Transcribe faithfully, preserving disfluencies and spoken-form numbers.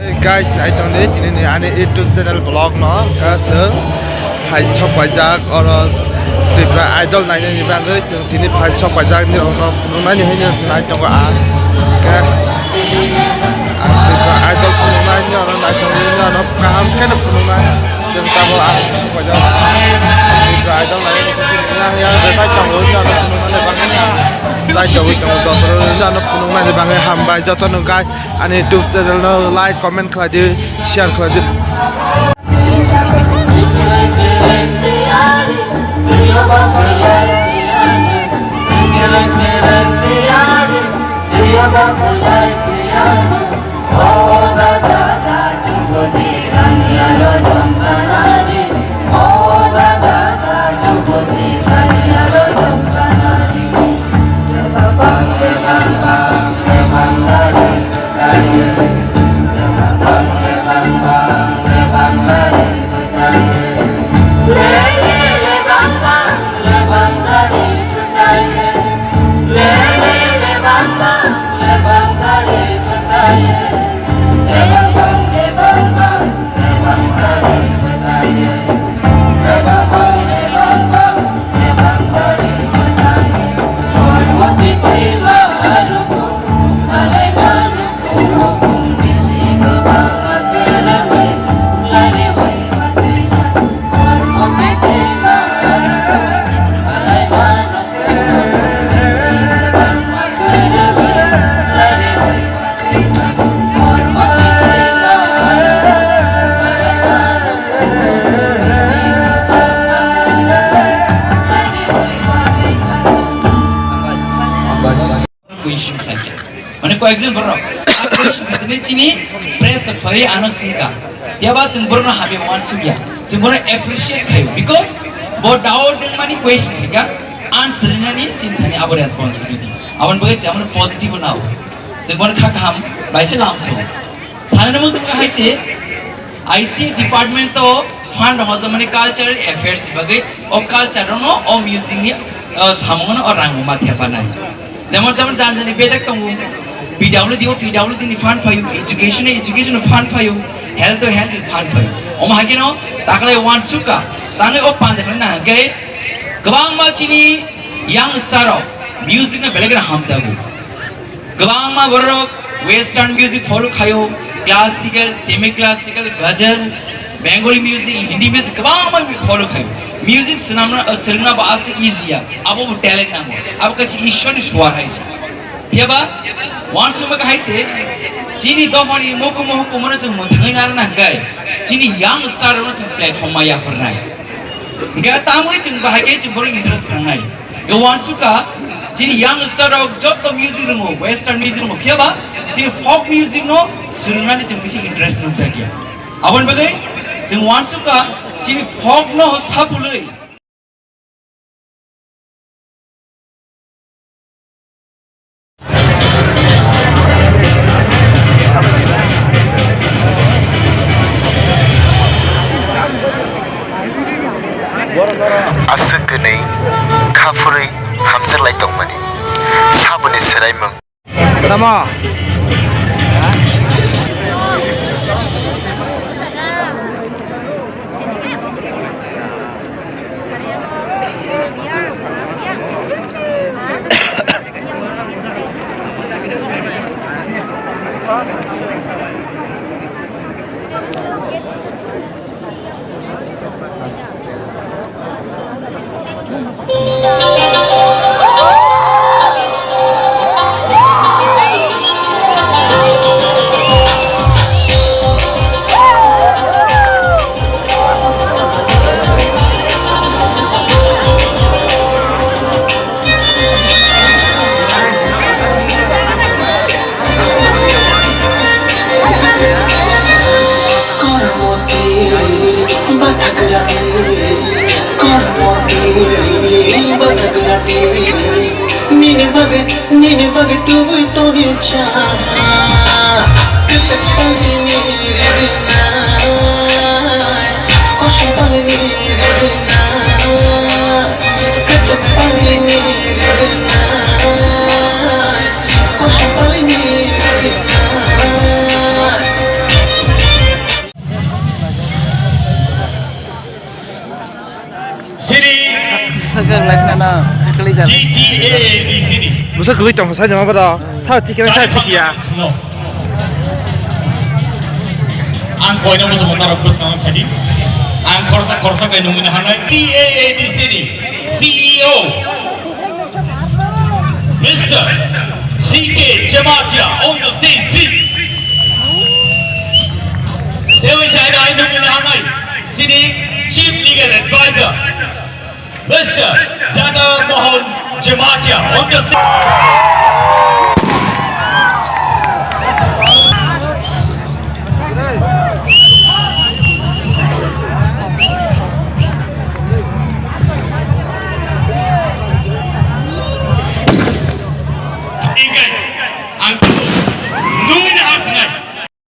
Hey guys, nai tongdi tini ni ani YouTube channel vlog no, ka chwng phai sok paijak oro Tripura Idol nainani bagwi chwng tini phai sok paijak ni rok no phunuknani hinwi nai tongo ang. Ka, ang Tripura Idol phunuknai hinwi ano nai tongo, hinwi ano kaham khe no phunuknai. Chwng tabuk ang sok paijak Tripura Idol nainani bagwi hinwi ano phunuknani bagwi, nai tongwi tongo joto no hinwi ano phunuknani bagwi hambai joto no guys. Ani YouTube channel no like, comment khlai di, share khlai di. Question khlaikha. Mane koyekjon borok a question khaitene chini press rok phai ano singkha. Yaba chwng borokno hamya uansukya. Chwng borokno appreciate khaio because bo doubt nangmani question khaikha, answer rinani chini thani abo responsibility. Aboni bagwi chwng amoni positive nao. Chwng bono kha kaham bai se lamsao. Sanani muchung hai se I C department to fund hojmani cultural affairs bagwi o culture no o music ni, uh, samung no o rang ma thepa nai. Jemon jemon jan jani bedek tongo, P W D o P W D ni fund phaio, education ni education ni fund phaio, health o health ni fund phaio. Omo hakeno taklai uansukha, tangwi o pande khna hwnkhe kwbangma chini young star rok music no belai kheno hamjago. Kwbangma borok western music follow khaio, classical, semi classical, ghazal, Bengali music, Hindi music kwbangma follow khaio. Music swnamna, uh, swrwngna bo aswk easy ya, abo bo talent nango, abo kaisa Ishwar ni suar hai se. Phiya ba uansukma hai se, chini dophani mokho mokho kumano chwng mwthangwi narwkna hwnkhe chini young star rokno chwng platform ma yapharnai. Hwnkhe tamwi chwng bahai khe chwng borok interest phrwngnai. Hwnkhe uansukha chini young star rok joto music rwngo, western music rwngo, phiya ba chini folk music no swrwngnani chwng bisi interest nukjakya. Aboni bagwi chwng uansukha chini folk no sapulwi. Aswk gwnwi kha phurwi hamjaklai tongmani saboni swraimung. Tamo? Nini bagwi, nini bagwi tubui tongni cha. Kwchak palni nini rwrwinai, kosom palni nini rwrwinai, kwchak palni nini rwrwinai, kosom palni nini rwrwinai. G T A A D C ni. Busa kwlwi tongkha sai jama bada. Tha tikhe sai tikya. Ang koina muchungo norok bwskango phadi. Ang khorsa khorsa kai nungwi naharnai T A A D C ni C E O Mister C K Jamatia on the stage, please. Tei sai nai nungwi naharnai sini Chief Legal Advisor Mister Jadon Mohan Jamatia on the stage.